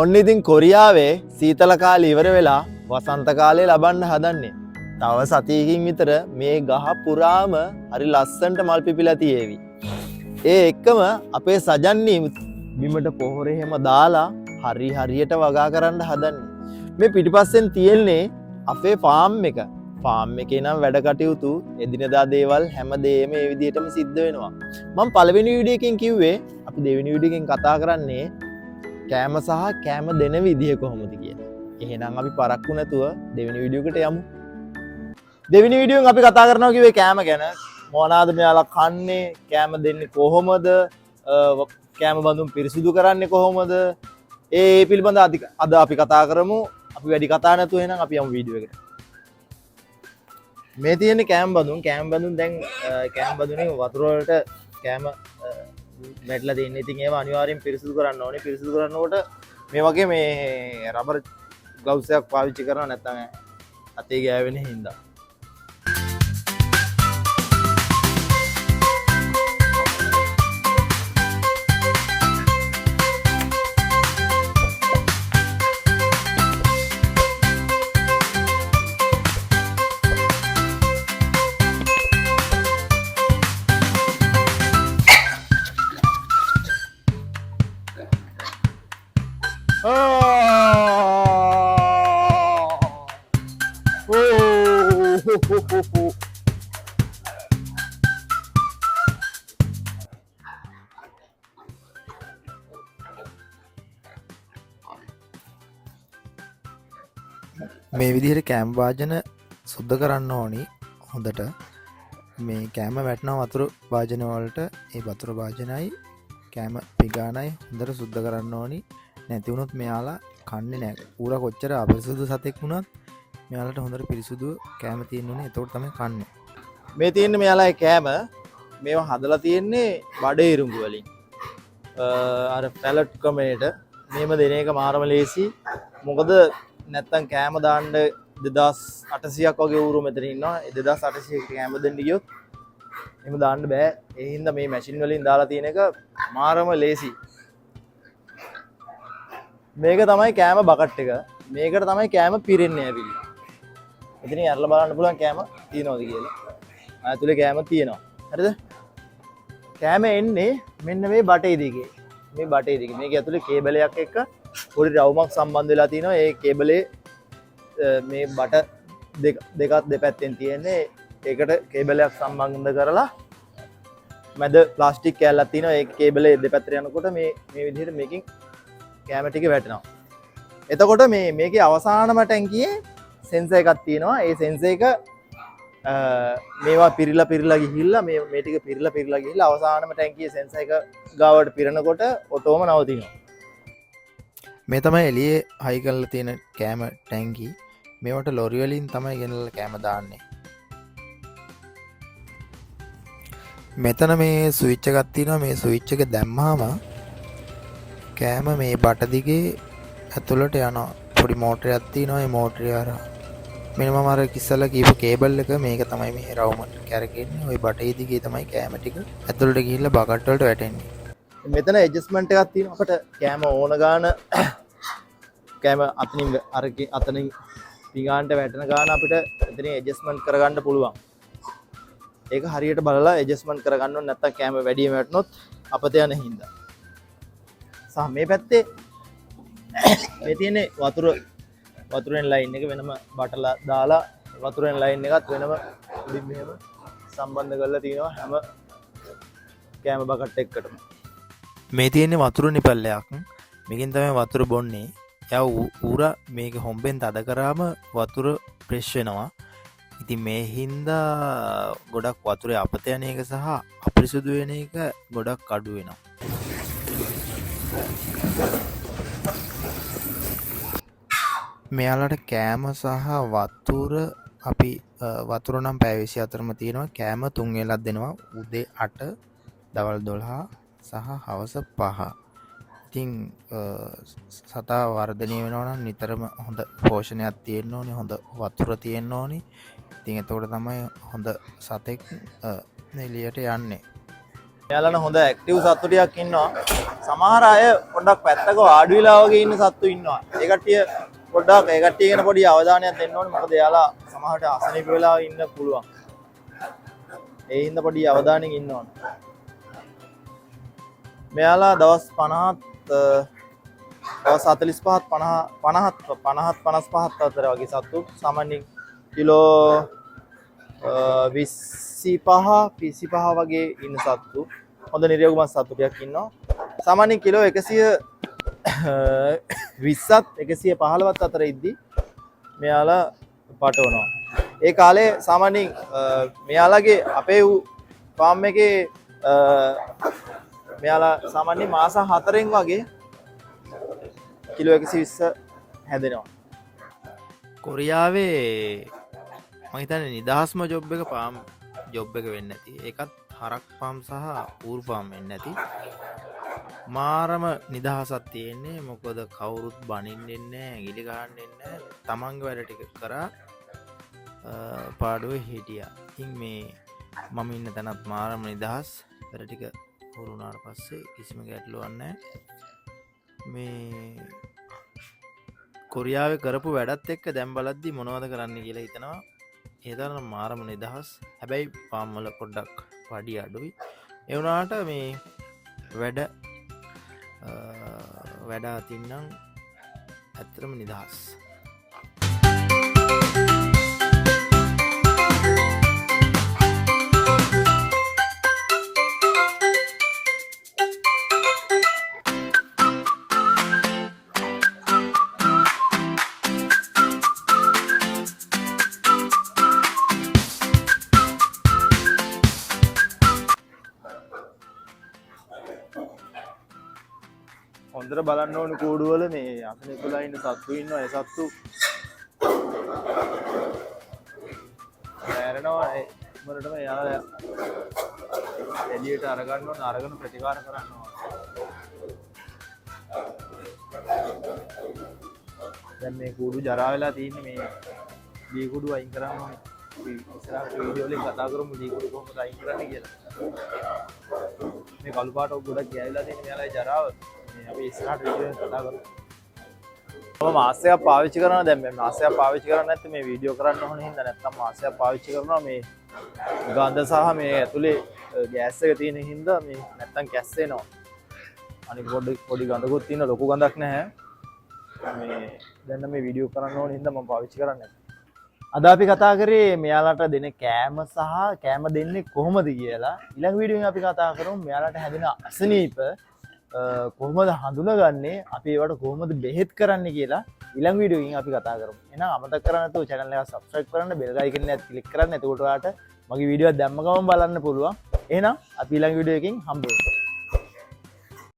ඔන්න ඉතින් කොරියාවේ සීතල කාලේ ඉවර වෙලා වසන්ත කාලේ ලබන්න හදන්නේ. තව සතියකින් විතර මේ ගහ පුරාම හරි ලස්සනට මල් පිපිලා තියේවි. ඒ එක්කම අපේ සජන්නී බිමට පොහොර එහෙම දාලා හරි හරියට වගා කරන්න හදන්නේ. මේ පිටිපස්සෙන් තියෙන්නේ අපේ ෆාම් එක. ෆාම් එකේ නම් වැඩ කටයුතු එදිනෙදා දේවල් හැමදේම මේ විදිහටම සිද්ධ වෙනවා. මම පළවෙනි වීඩියෝ එකෙන් කිව්වේ අපි දෙවෙනි වීඩියෝ එකෙන් කතා කරන්නේ කෑම සහ කෑම දෙන විදිහ කොහොමද කියලා. එහෙනම් අපි පරක්කු නැතුව දෙවෙනි වීඩියෝ එකට යමු. දෙවෙනි වීඩියෝෙන් අපි කතා කරනවා කිව්වේ කෑම ගැන. මොනවාද මෙයාලා කන්නේ, කෑම දෙන්නේ කොහොමද, කෑම බඳුන් පිරිසිදු කරන්නේ කොහොමද, ඒ පිළිබඳ අද අපි කතා කරමු. අපි වැඩි කතා නැතුව එහෙනම් අපි යමු වීඩියෝ එකට. මේ තියෙන්නේ කෑම බඳුන්. කෑම බඳුන් දැන් කෑම බඳුනේ වතුර වලට කෑම වැටලා තියෙන්නේ. ඉතින් ඒවා අනිවාර්යෙන් පිරිසිදු කරන්න ඕනේ. පිරිසිදු කරනකොට මේ වගේ මේ රබර් ග්ලව්ස් එකක් පාවිච්චි කරනවා, නැත්නම් අතේ ගෑවෙන හින්දා. මේ විදිහට කෑම භාජන සුද්ධ කරන්න ඕනි හොඳට. මේ කෑම වැටෙන වතුර භාජන වලට ඒ වතුර භාජනයි කෑම පිගානයි හොඳට සුද්ධ කරන්න ඕනි. නැති වුණොත් මෙයාලා කන්නේ නෑ. ඌරා කොච්චර අපිරිසුදු සතෙක් වුණත් මෙයාලට හොඳට පිරිසුදු කෑම තියෙන්න ඕනේ. එතකොට තමයි කන්නේ. මේ තියෙන්නේ මෙයාලගේ කෑම. මේවා හදලා තියෙන්නේ බඩ ඉරුඟු වලින්. අර පැලට් ක්‍රමයට මේම දෙන එක මාරම ලේසි. මොකද නැත්තම් කෑම දාන්න 2800ක් වගේ ඌරු මෙතන ඉන්නවා. ඒ 2800කට කෑම දෙන්න ගියොත් එහෙම දාන්න බෑ. ඒ හින්දා මේ මැෂින් වලින් දාලා තියෙන එක මාරම ලේසි. මේක තමයි කෑම බකට් එක. මේකට තමයි කෑම පිරෙන්නේ ඇවිල්ලා. ඉතින් අරලා බලන්න පුළුවන් කෑම තියෙනවද කියලා. ඇතුලේ කෑම තියෙනවා. හරිද? කෑම එන්නේ මෙන්න මේ බටේ දිගේ. මේ බටේ දිගේ. මේක ඇතුලේ කේබලයක් එක්ක පොඩි රවුමක් සම්බන්ධ වෙලා තිනවා. ඒ කේබලේ මේ බට දෙකක් දෙපැත්තෙන් තියෙන්නේ. ඒකට කේබලයක් සම්බන්ධ කරලා මැද ප්ලාස්ටික් කෑල්ලක් තියෙනවා. ඒ කේබලේ දෙපැත්තට යනකොට මේ විදිහට මේකෙන් කෑම ටික වැටෙනවා. එතකොට මේකේ අවසානම ටැංකියේ සෙන්සර් එකක් තියෙනවා. ඒ සෙන්සර් එක මේවා පිරිලා පිරිලා ගිහිල්ලා මේ ටික පිරිලා පිරිලා ගිහිල්ලා අවසානම ටැංකියේ සෙන්සර් එක ගාවට පිරෙනකොට ඔටෝම නවතිනවා. මේ තමයි එළියේ හයි කරලා තියෙන කෑම ටැංකි. මේවට ලොරි වලින් තමයි ගෙනල්ලා කෑම දාන්නේ. මෙතන මේ ස්විච් එකක් තියෙනවා. මේ ස්විච් එක දැම්මාම කෑම මේ බට දිගේ ඇතුළට යනවා. පොඩි මෝටරයක් තියෙනවා. ඒ මෝටරය හරහා මෙන්න මම අර ඉස්සෙල්ලා කියපු කේබල් එක මේක තමයි මේ රවුම කැරකෙන්නේ. ওই බටේ දිගේ තමයි කෑම ටික ඇතුළට ගිහිල්ලා බකට් වලට වැටෙන්නේ. මෙතන ඇඩ්ජස්ට්මන්ට් එකක් තියෙනවා. අපිට කෑම ඕන ගාන කෑම අතනින් අරකින් අතනින් පිඟානට වැටෙන ගාන අපිට එතනින් ඇඩ්ජස්ට්මන්ට් කරගන්න පුළුවන්. ඒක හරියට බලලා ඇඩ්ජස්ට්මන්ට් කරගන්න ඕනේ, නැත්තම් කෑම වැඩියෙන් වැටුනොත් අපත යන හින්දා. සහ මේ පැත්තේ මේ තියෙන්නේ වතුරෙන් ලයින් එක වෙනම බටලා දාලා වතුරෙන් ලයින් එකත් වෙනම උඩින් මෙහෙම සම්බන්ධ කරලා තිනවා හැම කෑම බකට් එකකටම. මේ තියෙන්නේ වතුර නිපල්ලයක්. මේකෙන් තමයි වතුර බොන්නේ. එයා ඌරා මේක හොම්බෙන් තද කරාම වතුර ෆ්‍රෙෂ් වෙනවා. ඉතින් මේ හින්දා ගොඩක් වතුරේ අපත යන එක සහ අපිරිසුදු වෙන එක ගොඩක් අඩු වෙනවා. මෙයාලට කෑම සහ වතුර අපි වතුර නම් පැය 24ම තියෙනවා. කෑම 3 වේලක් දෙනවා. උදේ 8, දවල් 12 සහ හවස 5. ඉතින් සතා වර්ධනය වෙනවා නම් නිතරම හොඳ පෝෂණයක් තියෙන්න ඕනේ, හොඳ වතුර තියෙන්න ඕනේ. ඉතින් එතකොට තමයි හොඳ සතෙක් එළියට යන්නේ. මෙයාලන හොඳ ඇක්ටිව් සත්තු ටිකක් ඉන්නවා. සමහර අය පොඩ්ඩක් පැත්තක වාඩි වෙලා වගේ ඉන්න සත්තු ඉන්නවා. ඒ කට්ටිය පොඩ්ඩක් ඒ කට්ටිය ගැන පොඩි අවධානයක් දෙන්න ඕනේ. මොකද එයාලා සමහරට අසනීප වෙලා ඉන්න පුළුවන්. ඒ හින්දා පොඩි අවධානයෙන් ඉන්න ඕනේ. මෙයාලා දවස් 50ත් දවස් 45ත් 50 50ත් 50ත් 55ත් අතර වගේ සත්තු සාමාන්‍යයෙන් කිලෝ 25 25 වගේ ඉන්න සත්තු හොඳ නිරෝගීමත් සත්තු ටිකක් ඉන්නවා. සාමාන්‍යයෙන් කිලෝ 120ත් 115ත් අතර ඉද්දි මෙයාලා පටවනවා. ඒ කාලේ සාමාන්‍යයෙන් මෙයාලගේ අපේ ෆාම් එකේ මෙයාලා සාමාන්‍යයෙන් මාස 4න් වගේ කිලෝ 120 හැදෙනවා. කොරියාවේ මං හිතන්නේ නිදහස්ම ජොබ් එක පාම් ජොබ් එක වෙන්න ඇති. ඒකත් හරක් පාම් සහ ඌරු පාම් වෙන්න ඇති. මාරම නිදහසක් තියෙන්නේ. මොකද කවුරුත් බනින්නේ නෑ, ඇඟිලි ගහන්නේ නෑ. තමන්ගේ වැඩ ටික කරා පාඩුවේ හිටියා. ඉතින් මේ මම ඉන්න තැනත් මාරම නිදහස්. වැඩ ටික හුරු වුණාට පස්සේ කිසිම ගැටලුවක් නෑ. මේ කොරියාවේ කරපු වැඩත් එක්ක දැන් බලද්දි මොනවද කරන්න කියලා හිතනවා. ඒ තරම් මාරම නිදහස්. හැබැයි පාම් වල පොඩ්ඩක් පඩි අඩුයි. ඒ වුණාට මේ වැඩ අතින් නම් ඇත්තටම නිදහස්. හොඳට බලන්න ඕන කූඩුවල මේ අසනීපලා ඉන්න සත්තු ඉන්නවා. ඒ සත්තු මැරෙනවා. ඒ ඉක්මනටම එයාලා එළියට අරගන්න ඕන, අරගෙන ප්‍රතිකාර කරන්න ඕන. දැන් මේ කූඩු ජරා වෙලා තියෙන්නේ. මේ ලී කුඩු අයින් කරන්න ඕනේ. අපි ඉස්සරහට වීඩියෝ වලින් කතා කරමු ලී කුඩු කොහොමද අයින් කරන්නේ කියලා. මේ කළු පාට ඔක් ගොඩක් ගෑවිලා තියෙන මෙයාලගේ ජරාව. මේ අපි ඉස්සරහට වීඩියෝ එකෙන් කතා කරමු. මම මාසයක් පාවිච්චි කරනවා. දැන් මේ මාසයක් පාවිච්චි කරන්නේ නැත්නම් මේ වීඩියෝ කරන්න ඕන හින්දා, නැත්නම් මාසයක් පාවිච්චි කරනවා. මේ ගඳ සහ මේ ඇතුලේ ගෑස් එක තියෙන හින්දා මේ නැත්නම් කැස් එනවා. අනික පොඩි ගඳකුත් තියෙන, ලොකු ගඳක් නැහැ. මේ දැන් නම් මේ වීඩියෝ කරන්න ඕන හින්දා මම පාවිච්චි කරන්නේ නැහැ. අද අපි කතා කරේ මෙයාලට දෙන කෑම සහ කෑම දෙන්නේ කොහොමද කියලා. ඊළඟ වීඩියෝ එකෙන් අපි කතා කරමු මෙයාලට හැදෙන අසනීප කොහොමද හඳුනගන්නේ, අපි ඒවට කොහොමද බෙහෙත් කරන්නේ කියලා ඊළඟ වීඩියෝ එකෙන් අපි කතා කරමු. එහෙනම් අමතක කරන්නේ නැතුව channel එක subscribe කරන්න, bell icon එකත් click කරන්න. එතකොට ඔයාලට මගේ වීඩියෝ එක දැම්ම ගමන් බලන්න පුළුවන්. එහෙනම් අපි ඊළඟ වීඩියෝ එකකින් හම්බ වෙමු.